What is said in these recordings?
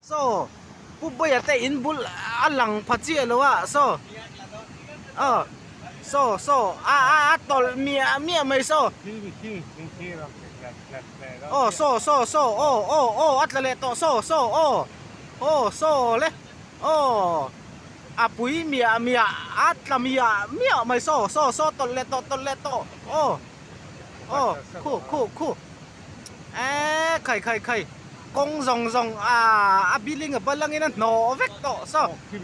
Saw Pu Bawiha te in bul a lang pha chiah lo a saw aw saw saw a a a tawlh miah miah mai saw aw saw saw saw aw aw aw a tla leh tawh saw saw aw aw saw le aw a pui miah miah a tla miah miah mai saw saw saw tawlh leh tawh tawlh leh tawh aw aw khu khu khu. Eee khai khai khai kawng zawng zawng ah a building a bal angin a hnawh vek tawh saw khi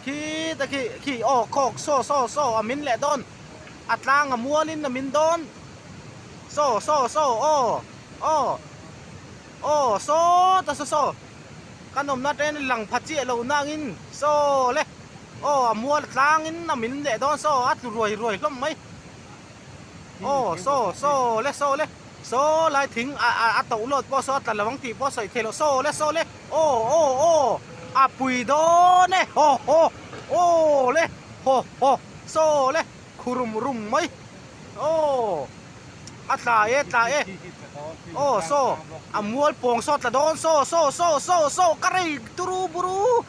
khi ta khi khi aw khawk saw saw saw a min leh dawn a tlang a mual in a min dawn saw saw saw aw aw aw saw ta saw saw kan awmna atangin lang pha chiah lo nangin saw le aw a mual tlang in a min leh dawn saw a tlu ruai ruai hlawm mai. Aw saw saw le saw le saw lai thing a a a toh lawt pawh saw a tla lo ang tih pawh sawi theih loh saw le saw le aw aw aw a pui dawn e haw haw aw le haw haw saw le khu rum rum mai aw a tla e tla e aw saw a mual pawng saw a tla dawn saw saw saw saw saw ka rei turu buru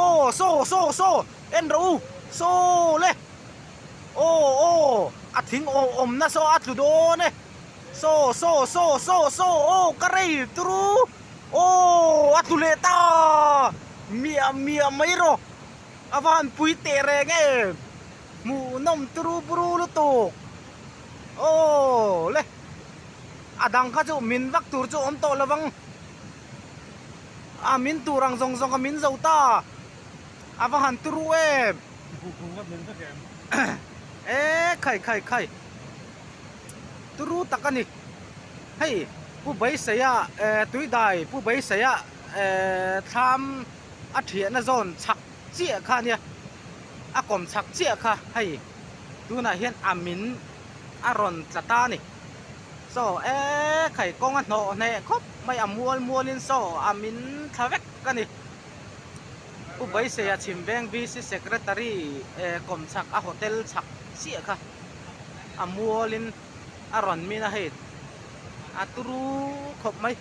aw saw saw saw en rawh u saw le. Aw aw a thing aw awmna saw a tlu dawn e saw saw saw saw saw aw ka rei turu aw a tlu leh ta miah miah mai rawh a va han pui teh reng em hmuhnawm turu buru lutuk aw le a dang kha chu min vak tur chu awm tawh lovang a min tur ang zawng zawng a min zo ta a va han turu em. E khai khai khai turu tak a ni hei pu Beiseia eh tuidai pu Beiseia eh thlam a thiahna zawn chhak chiah kha ania a kawm chhak chiah kha hei tunah hian a min a rawn tla ta a ni saw e khai kawng a hnawh hneh khawp mai a mual mualin saw a min thla vek a ni. Pu Beiseia Chhimveng VC Secretary kawmchhak a hotel chhak chiah kha a mualin a rawn min a hei a turu khawp mai.